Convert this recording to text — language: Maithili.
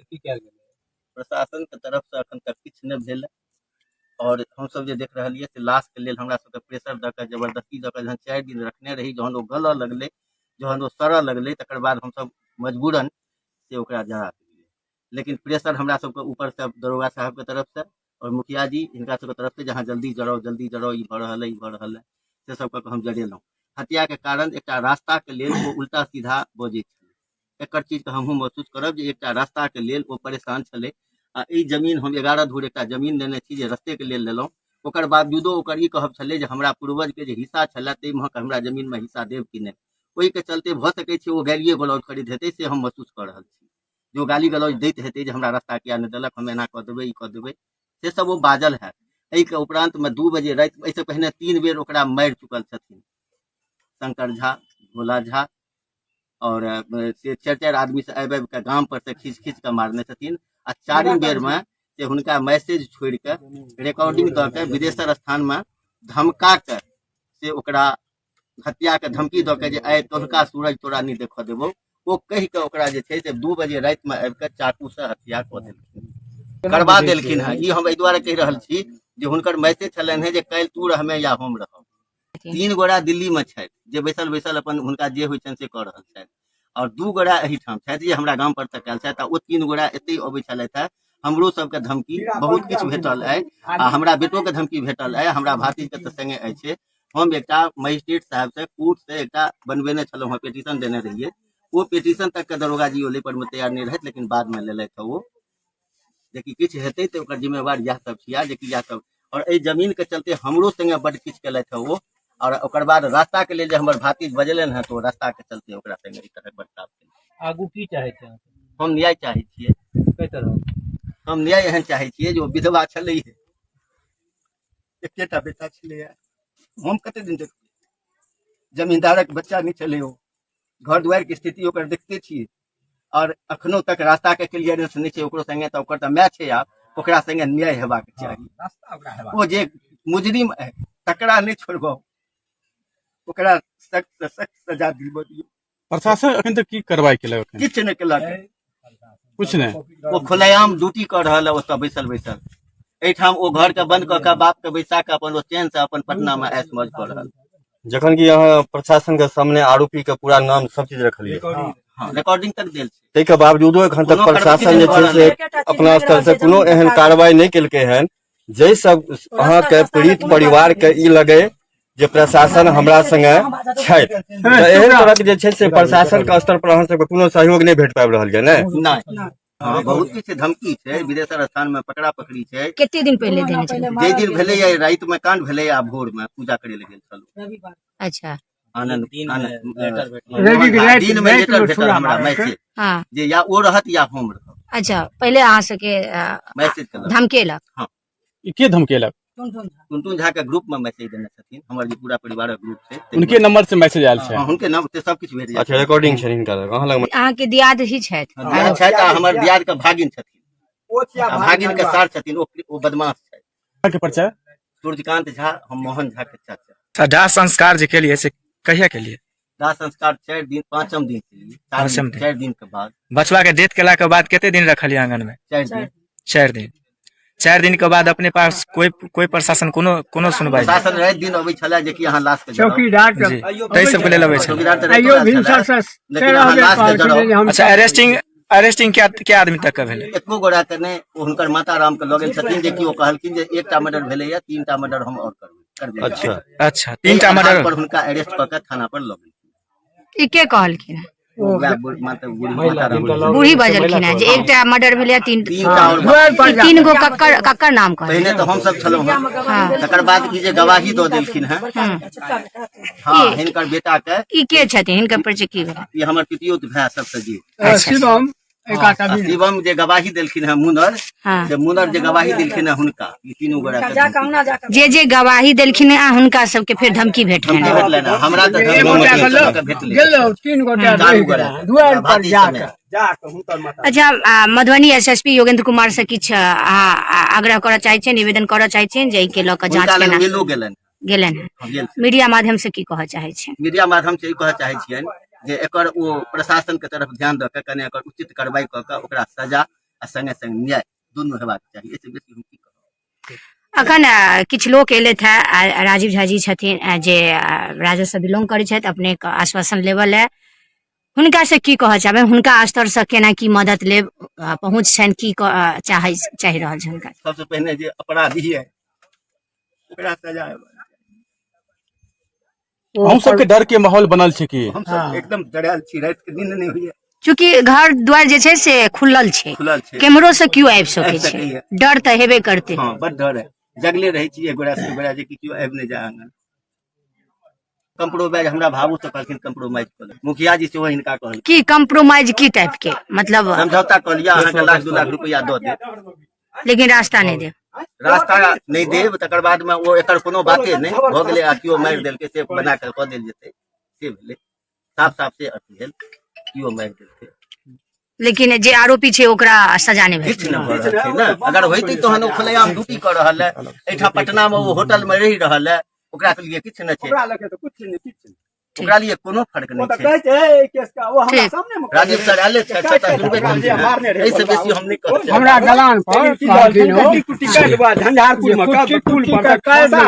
की कयल गेलै? प्रशासनके तरफसँ एखन तक किछु नहि भेल। आओर हमसब जे देख रहलियै से लाशके लेल हमरा सबके प्रेशर दऽ कऽ, जबरदस्ती दऽ कऽ जहन 4 दिन रखने रही, जहन ओ गलऽ लगलै, जहन ओ सड़ऽ लगलै, तकर बाद हमसब मजबूरन से ओकरा जरा देलियै। लेकिन प्रेशर हमरा सबके ऊपरसँ दरोगा साहबके तरफसँ आओर मुखिया जी हिनका सबके तरफसँ जे अहाँ जल्दी जराउ, जल्दी जराउ, ई भऽ रहल अइ, ई भऽ रहल अइ, से सब कऽ कऽ हम जरेलहुँ। हत्याके कारण एकटा रास्ताके लेल ओ उल्टा सीधा बजैत छलै। एकर चीजके हमहूँ महसूस करब जे एकटा रास्ताके लेल ओ परेशान छलै। आ ई जमीन हम 11 धूर एकटा जमीन लेने छी जे रस्तेके लेल लेलहुँ, ओकर बावजूदो ओकर ई कहब छलै जे हमरा पूर्वजके जे हिस्सा छलै ताहिमे हमरा जमीनमे हिस्सा देब कि नहि। ओहिके चलते भऽ सकै छै ओ गालिए गलौज करैत हेतै, से हम महसूस कऽ रहल छी। जो गाली गलौज दैत हेतै जे हमरा रास्ता किया नहि देलक, हम एना कऽ देबै, ई कऽ देबै, से सब ओ बाजल हैत। एहिके उपरान्तमे 2 बजे राति, एहिसँ पहिने 3 बेर ओकरा मारि चुकल छथिन शंकर झा, भोला झा और से 4-4 आदमी से आबि आबि कऽ गाम पर से खींच खींच कऽ मारने छथिन। आ 4 बेर में से हुनका मैसेज छोड़ि कऽ रिकॉर्डिंग दऽ कऽ विदेशर स्थान में धमका कऽ से ओकरा हत्या के धमकी दऽ के जे आइ तोहका सूरज तोरा नहि देखऽ देबौ, ओ कहि कऽ ओकरा जे छै से 2 बजे राति में आबि कऽ चाकू से हत्या कऽ देलखिन, करबा देलखिन हेँ। ई हम एहि दुआरे कहि रहल छी जे हुनकर मैसेज छलनि हेँ जे काल्हि तू रहमे या हम रहब। 3 गोरा दिल्ली में छथि जे बैसल बैसल अपन हुनका जे होइ छनि से कऽ रहल छथि, और 2 गोरा एहिठाम छथि जे हमरा गाम पर तक आयल छथि। आ ओ 3 गोरा एतहि अबै छलथि हेँ। हमरो सबके धमकी बहुत किछु भेटल अइ, आ हमरा बेटोके धमकी भेटल अइ, हमरा भातिजके तऽ संगे अछि। हम एकटा मजिस्ट्रेट साहब से कोर्ट से एकटा बनबेने छलहुँ हँ, पिटीशन देने रहियै। ओ पिटीशन तक के दरोगा जी ओले पर में तैयार नहि रहथि, लेकिन बाद में लेलथि ओ जेकि किछु हेतै तऽ ओकर जिम्मेवार इएह सब छिया, जेकि इएह सब। और एहि जमीन के चलते हमरो संगे बड किछु केलथि हँ ओ। और ओकर बाद रास्ता के लेल जे हमर भातिज बजेलनि हँ तऽ ओ रास्ता के चलते ओकरा संगे एहि तरहक बर्ताव केलनि। आगू की चाहै छियै अहाँ? हम न्याय चाहै छियै। कई तरह हम न्याय एहन चाहै छियै जे ओ विधवा छलै, एकेटा बेटा छलैया, हम कते दिन देखबै? जमींदारक बच्चा नहि छलै ओ, घर दुआरिके स्थिति ओकर देखते छियै। और अखनो तक रास्ता के क्लियरेंस नहि छै ओकरो संगे, तऽ ओकर तऽ माय छै, आब ओकरा संगे न्याय हेबाक चाही। ओ जे मुजरिम अइ तकरा नहि छोड़बौ, ओकरा सख्त से सख्त सजा दिलबऽ दियौ। प्रशासन अखन तक की कार्रवाई केलक? अखन किछु नहि केलक, कुछ नहि। ओ खुलेआम ड्यूटी कऽ रहल है ओतऽ बैसल बैसल। एहिठाम ओ घर के बंद कऽ के बाप के बैसा के अपन ओ चैन से अपन पटना में ऐश मौज कऽ रहल। जखन कि अहाँ प्रशासन के सामने आरोपी के पूरा नाम सब चीज रखलियै, हाँ, रिकॉर्डिंग तक देल छै, ताहिके बावजूदो एखन तक कोनो प्रशासन जे छै से अपना स्तर से कोनो एहन कार्रवाई नहि केलकै हन जाहि सब अहाँके पीड़ित परिवार के ई लगे जे प्रशासन हमरा संगे छथि। तऽ एहन तरहक जे छै से प्रशासन के स्तर पर अहाँ सबके कोनो सहयोग नहि भेट पाबि रहल यऽ ने? नहि। हाँ, बहुत किछु धमकी छै, विदेशर स्थान में पकड़ा पकड़ी छै। कते दिन पहिले देने छलै? जे दिन भेलै या राति में कांड भेलै आ भोर में पूजा करे लए गेल छलहुँ। अच्छा। आनंद दिन आनंद में लेटर भेटल, दिन में लेटर भेटल हमरा मैसेज। हाँ। जे या ओ रहत या हम रहब। अच्छा, पहिले अहाँ सबके मैसेज केलक, धमकेलक? हाँ। ई के धमकेलक? टुनटुन झा के ग्रुप में मैसेज देने छथिन, हमर जे पूरा परिवारक ग्रुप छै ताहिमे। उनके नंबर से मैसेज आयल छै? हाँ, हुनके नाम से सब किछु भेट जाइ। अच्छा, रिकॉर्डिंग छै हिनका लग, अहाँ लग? अहाँके दियाद ही छथि? दियाद छथि आ हमर दियाद के भागिन छथिन, आ भागिन के सार छथिन, ओ बदमाश छथि। अहाँके परिचय? सूर्यकांत झा, हम मोहन झा के चाचा। दाह संस्कार जे केलिए से कहिया केलिए? दाह संस्कार 4 दिन, 5म दिन केलिए। पाँचम दिन। 4 दिन के बाद। बचवा के डेथ केला के बाद कते दिन रखलिए आंगन में? 4 दिन। 4 दिन। 4 दिन के बाद अपने पास कोई कोई प्रशासन कोनो कोनो सुनवाई नहीं? प्रशासन राति दिन अबै छलै जे कि अहाँ लाश के जराउ। चौकीदार जी, ताहि सबके लेल अबै छलै। चौकीदार तऽ आइयो रातियो आयल भिनसर छलै, से लेकिन अहाँ लाश के जराउ। अच्छा, अरेस्टिंग अरेस्टिंग क्या क्या आदमी तक के भेलै? एको गोरा के नहि। ओ हुनकर माता राम के लऽ गेल छथिन जे कि ओ कहलखिन जे एकटा मर्डर भेलैया, 3टा मर्डर हम और करबै। अच्छा। अच्छा, 3टा एहि आधार मर्डर पर हुनका अरेस्ट कऽ के थाना पर लऽ गेल। ई के कहलखिन हँ? ओ वएह माता बूढ़ी माता राम। बूढ़ी बजलखिन हँ जे एकटा मर्डर भेलै, 3 3टा और। 3 गो कक्कर कक्कर नाम कहलखिन? पहिने तऽ हमसब छलहुँ हँ, तकर बाद ई जे गवाही दऽ देलखिन हँ। हाँ, हिनकर बेटा के। ई के छथिन? हिनकर परिचय की भेल? ई हमर पितियोत भाय सबसे जी। शिवम आ शिवम जे गवाही देलखिन हँ मुनर। हाँ। से मुनर जे गवाही देलखिन हँ हुनका ई तीनू गोरा के धमकी जे जे गवाही देलखिन हँ हुनका सबके फेर धमकी भेटलनि? धमकी भेटलनि हँ। हमरा तऽ धमकी सबके भेटलै। गेलहुँ 3 गोटा चारू गोरा दुआरि पर भातिज जा समेत। कऽ। अच्छा, मधुबनी एसएसपी योगेंद्र कुमार से किछु अहाँ आग्रह करऽ चाहै छियनि, निवेदन करऽ चाहै छियनि जे एहिके लऽ कऽ जाँच हुनका लग केना मिलो गेलनि? गेलनि हँ। हँ, गेल। मीडिया माध्यम से की कहऽ चाहै छियनि? मीडिया माध्यम से ई कहऽ चाहै छियनि जे एकर ओ प्रशासन के तरफ ध्यान दऽ के कने एकर उचित कार्रवाई कऽ के ओकरा सजा आ संगे संग न्याय दुनू हेबाक चाही। एहिसँ बेसी हम की कहब। अखन किछु लोक एलथि हे, राजीव झा जी छथिन, जे राजद से बिलोंग करै छथि, अपने के आश्वासन लेबऽ लए हुनका से की कहऽ चाहबै? हुनका स्तर से केना की मदद लेब, पहुँच छनि, की चाहै चाहि रहल छै हुनका? सबसे पहिने जे अपराधी है ओकरा सजा हेबाक चाही। हम सबके डर के माहौल बनल छै की? हमसब एकदम डरायल छी, राति के नींद नहि होइया। चूँकि घर द्वार जे छै से खुलल छै, खुलल छै, केम्हरो से केओ आबि सकै आबि छै, सकैए। डर तऽ हेबे करतै। हँ, बड डर है, जगले रहै छी एक गोरा से दू गोरा जे कि केओ आबि नहि जाय आंगन। कम्प्रोमाइज हमरा भावो से कहलखिन कम्प्रोमाइज कऽ लिअ। मुखिया जी सेहो हिनका कहलखिन। की कम्प्रोमाइज की टाइप के मतलब? समझौता कऽ लिअ, अहाँके लाख 2 लाख रुपया दऽ देब, लेकिन रास्ता नहि देब। रास्ता नहि देब। तकर बाद मे ओ एकर कोनो बाते नहि भऽ गेलै आ केओ मारि देलकै से बना कऽ कऽ देल जेतै, से भेलै साफ साफ, से अर्थ भेल केओ मारि देलकै। लेकिन जे आरोपी छै ओकरा सजा नहि किछु भेटल नहि भऽ रहल छै ने। अगर होइतै तहन ओ खुलेआम ड्यूटी कऽ रहल है, एहिठाम पटना मे ओ होटल मे रहि रहल है, ओकरा के लिए किछु नहि छै, ओकरा लगे तऽ कुछ नहि, किछु नहि। ओकरा लिए कोनो फर्क ओ नहि तऽ छै। कहै छै, हे, केस का ओ हमरा ठीक। सामने मे राजीव सर आयले छथि, सबटा सुनबे जे मारने केलखिन। रहै एहिसँ बेसी हम नहि कहब। हमरा दलान पर लेकिन की कुट्टी कुट्टी काटि झंझारपुर मे कुट्टी पुल कुट्टी पर काटि फंसा।